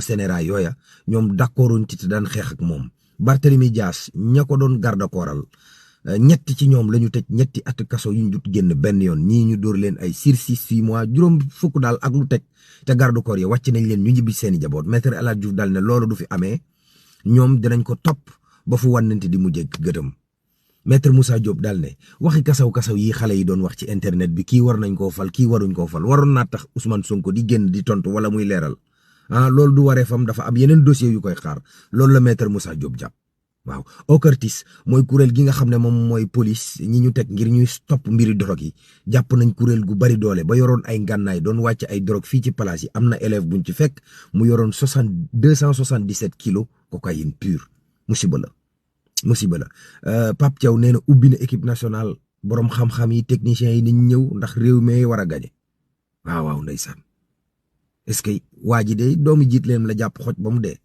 sénéra yooya ñoom d'accorduñ ci te daan xeex ak moom Barthélemy Dias ña ko doon garde kooral ñetti ci ñoom la ñu tëj ñetti at kaso yu ñu dut génn benn yoon ñii ñu dóor leen ay sursis 6 mois juróom fukk daal ak lu teg te garde corps yi wàcc nañ leen ñu ñibbi seeni jaboot maître El Hadji Diouf daal ne loolu du fi amee ñoom dinañ ko topp ba fu wànnante di mujjee gëtëm maître Moussa Diop daal ne waxi kasaw yi xale yi doon wax ci internet bi kii war nañ koo fal kii waruñ koo fal waroon naa tax Ousmane Sonko di génn di tontu wala muy leeral loolu du waree fam dafa am yeneen dossier yu koy xaar loolu la maître Moussa Diop jàpp waaw OCRTIS mooy kuréel gi nga xam ne moom mooy police ñi ñu teg ngir ñuy topp mbiri drogue yi jàpp nañ kuréel gu bari doole ba yoroon ay ngànnaay doon wàcc ay drogue fii ci place yi am na élève buñ ci fekk mu yoroon 277 kilos cocaïne pure musiba la Pape Thiaw nee na ubbi na équipe nationale borom xam-xam yi techniciens yi nañ ñëw ndax réew mi war a gañe waaw ndeysaan est-ce que waa ji de doomu jiit leen la jàpp xoj ba mu dee